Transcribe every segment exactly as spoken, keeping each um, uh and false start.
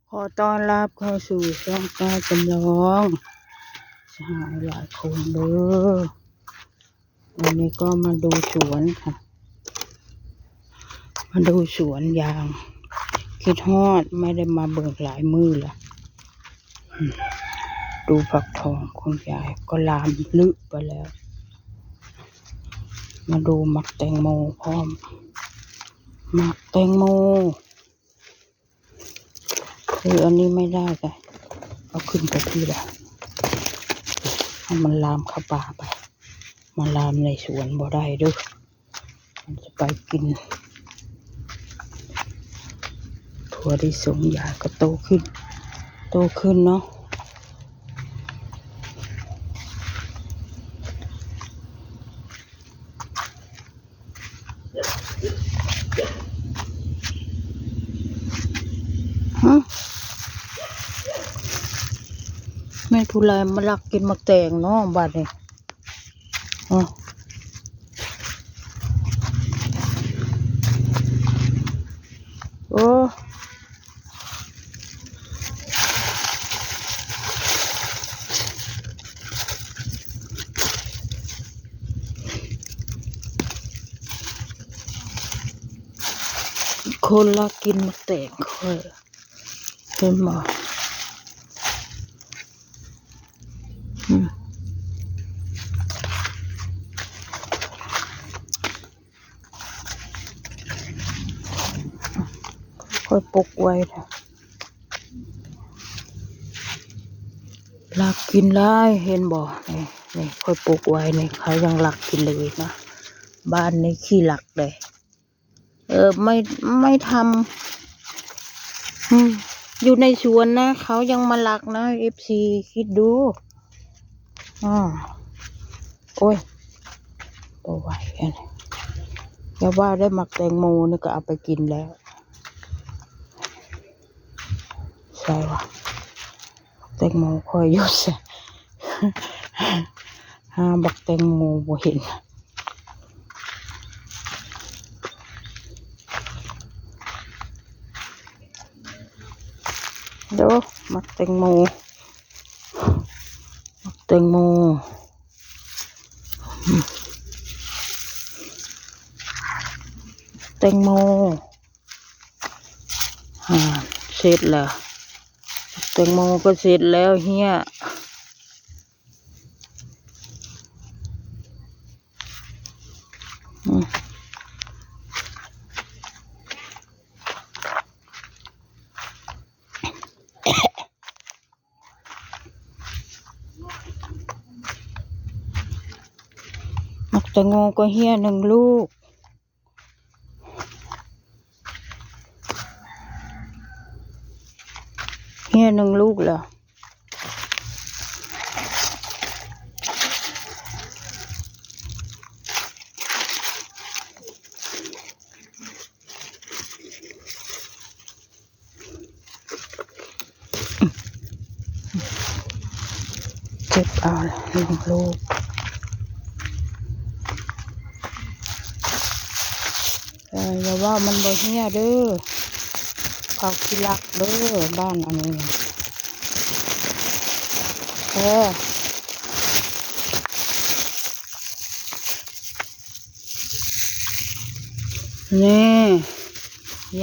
ขอต้อนรับเข้าสู่ช่องป้าจำลอง สหายหลายคนเด้อ วันนี้ก็มาดูสวนค่ะ มาดูสวนยาง คิดฮอดไม่ได้มาเบิ่งหลายมื้อละ อืม ดูผักทองคุณยายก็ลามลึกไปแล้ว มาดูหมากแตงโมพร้อม หมากแตงโม คืออันนี้ไม่ได้จ้ะ เอาขึ้นไปที่ละ ให้มันลามเข้าป่าไป มาลามในสวนบ่ได้เด้อ มันจะไปกิน ถั่วลิสงยายก็โตขึ้น โตขึ้นเนาะ ฮะ แม่นผู้ใดมาลักกินหมากแตงเนาะบัดนี้ ฮะ โอ้ คนลักกินหมากแตงข้อย เห็นบ่ อืม ข้อยปลูกไว้นะ ลักกินหลาย เห็นบ่ นี่ นี่ ข้อยปลูกไว้นี่ เขายังลักกินเลยนะ บ้านนี้ขี้ลักเลย เออ ไม่ ไม่ทำ อืม อยู่ในสวนนะ เขายังมาลักนะ เอฟซี คิดดู อ่า โอ้ย บ่ไหวอันนี้ อย่าว่าได้หมากแตงโมนี่ก็เอาไปกินแล้ว ใช่วะ แตงโมข้อยอยู่ใส หาบักแตงโมบ่เห็น เด้อ หมากแตงโม หมากแตงโม อืม แตงโม อ่า เสร็จแล้ว แตงโมก็เสร็จแล้วเฮีย อืม หมากแตงโมก็เฮียหนึ่งลูก เฮียหนึ่งลูกเหรอ เก็บเอาหนึ่งลูก เออ อย่าว่ามันบ่เฮียเด้อ เขาขี้ลักเด้อ บ้านอันนี้ เออ นี่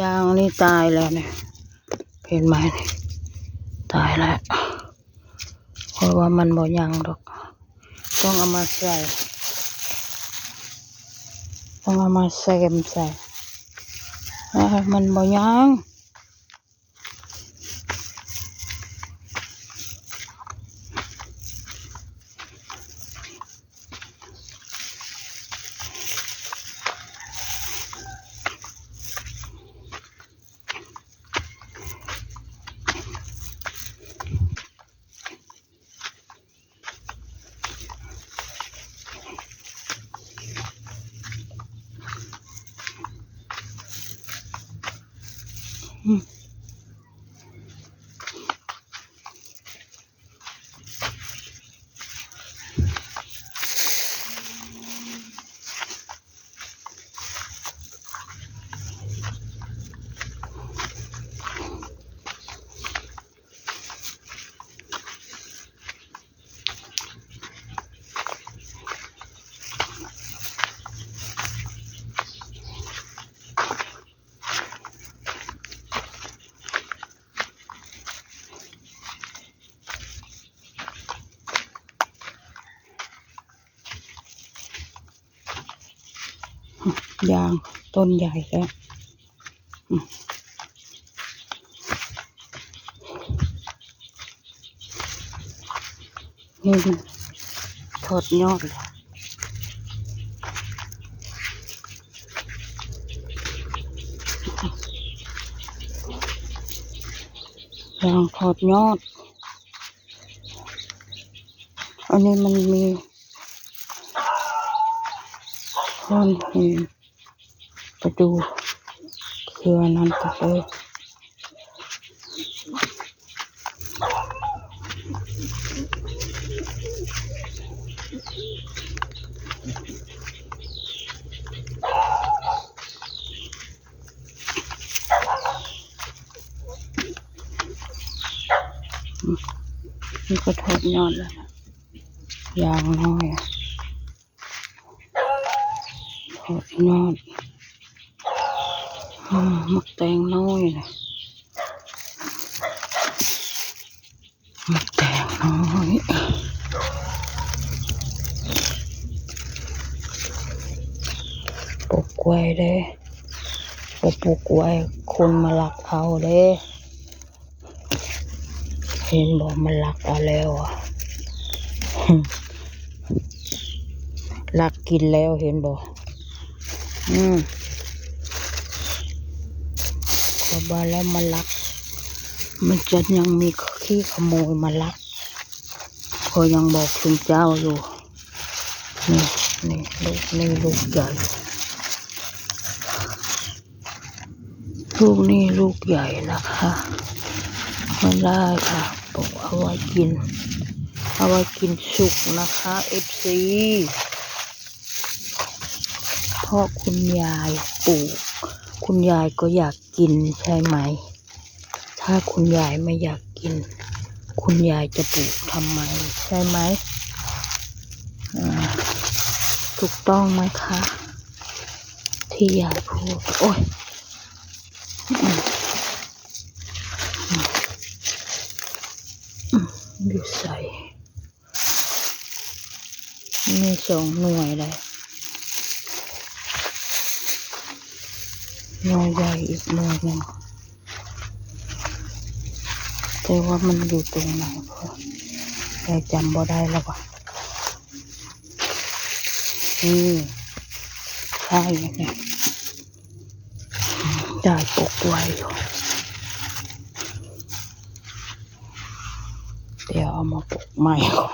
ยางนี่ตายแล้วเนี่ย เห็นไหมนี่ ตายแล้ว เพราะว่ามันบ่ยังดอก ต้องเอามาใส่ ต้องเอามาแซมใส่ อ่า มันบ่ยัง ยางต้นใหญ่แล้ว อืม นี่ถอดยอดเลย ยางถอดยอด อันนี้มันมีท่อนหิน ไปดูเครือนั้นกันเลย นี่ก็ถอดยอดแล้วนะ ยางน้อยอะ ถอดยอด อืม หมากแตงน้อยนะ หมากแตงน้อย ปลูกกล้วยเด้ บ่ปลูกกล้วย คนมาลักเอาเด้ เห็นบ่ มันลักเอาแล้วอะ ลักกินแล้ว เห็นบ่ อืม ขอบ้านแล้วมาลัก มันจะยังมีขี้ขโมยมาลัก พอยังบอกถึงเจ้าอยู่ นี่ นี่ ลูก นี่ลูกใหญ่ ลูกนี้ลูกใหญ่นะคะ ไม่ได้ค่ะ ปลูกเอาไว้กิน เอาไว้กินสุกนะคะ เอฟซี เพราะคุณยายปลูก คุณยายก็อยากกินใช่ไหม ถ้าคุณยายไม่อยากกิน คุณยายจะปลูกทำไม ใช่ไหม อ่า ถูกต้องไหมคะ ที่ยายพูด โอ้ย อืม อืม อยู่ใส มีสองหน่วยเลย หน่วยใหญ่อีกหน่วยหนึ่ง แต่ว่ามันอยู่ตรงไหน เพราะยายจำบ่ได้แล้วว่ะ นี่ ใช่เนี่ย ยายปลูกไว้อยู่ เดี๋ยวเอามาปลูกใหม่ก่อน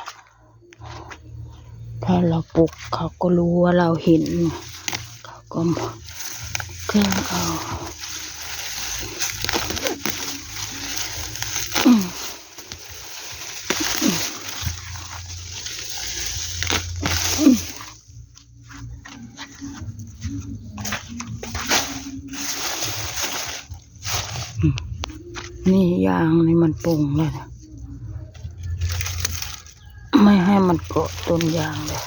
ถ้าเราปลูกเขาก็รู้ว่าเราเห็น เขาก็ ก็เอา อืม นี่ยางนี่มันปงเลยนะ ไม่ให้มันเกาะต้นยางเลย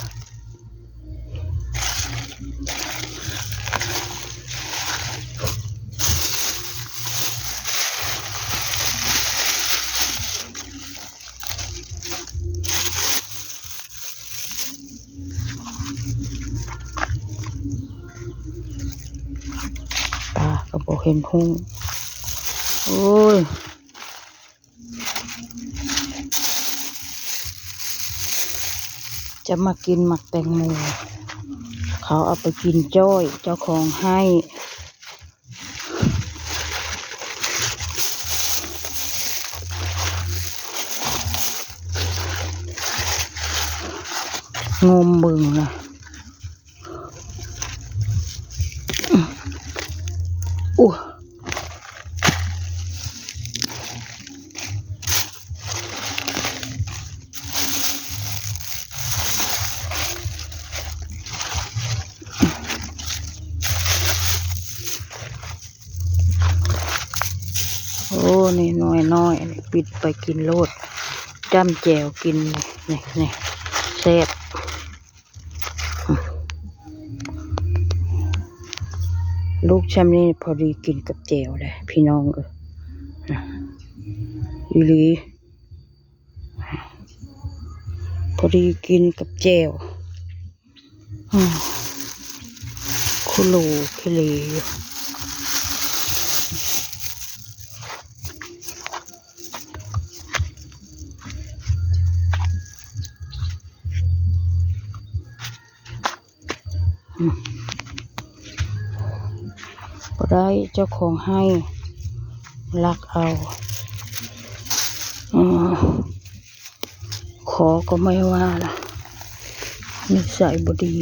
ตาก็บ่เห็นหุง โอ้ย จะมากินหมากแตงโม เขาเอาไปกินจ้อย เจ้าของให้ งมเบิ่งนะ อู้ โอ้ นี่หน่วยน้อย นี่ปิดไปกินโลด จ้ำแจ่วกิน นี่ นี่ นี่ แซ่บ ลูกช่ำนี่พอดีกินกับแจ่วเลย พี่น้องเอ้ย อีหลี พอดีกินกับแจ่ว อืม โค โหลขี้เหร่อยู่ อืม ก็ได้เจ้าของให้ลักเอา อืม ขอก็ไม่ว่าล่ะ นิสัยบ่ดี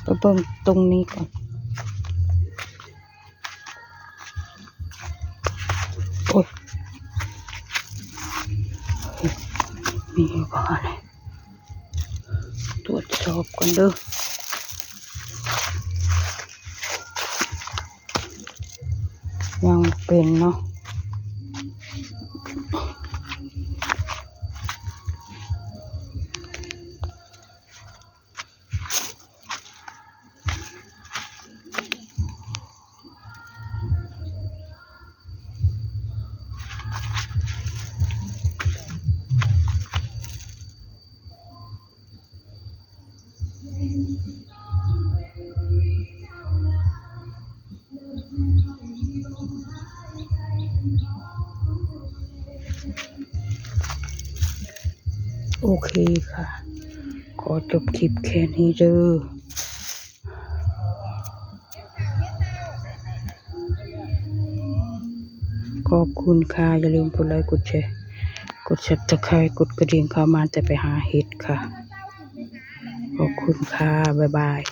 ไปเบิ่งตรงนี้ก่อน โอ๊ย มีอยู่บ่เนี่ย ตรวจสอบก่อนเด้อ ยังเป็นเนาะ โอเคค่ะ ขอจบคลิปแค่นี้เด้อ ขอบคุณค่ะ อย่าลืมกดไลค์ กดแชร์ กด Subscribe กดกระดิ่งเข้ามาจะไปหาเห็ดค่ะ ขอบคุณค่ะ บ๊ายบาย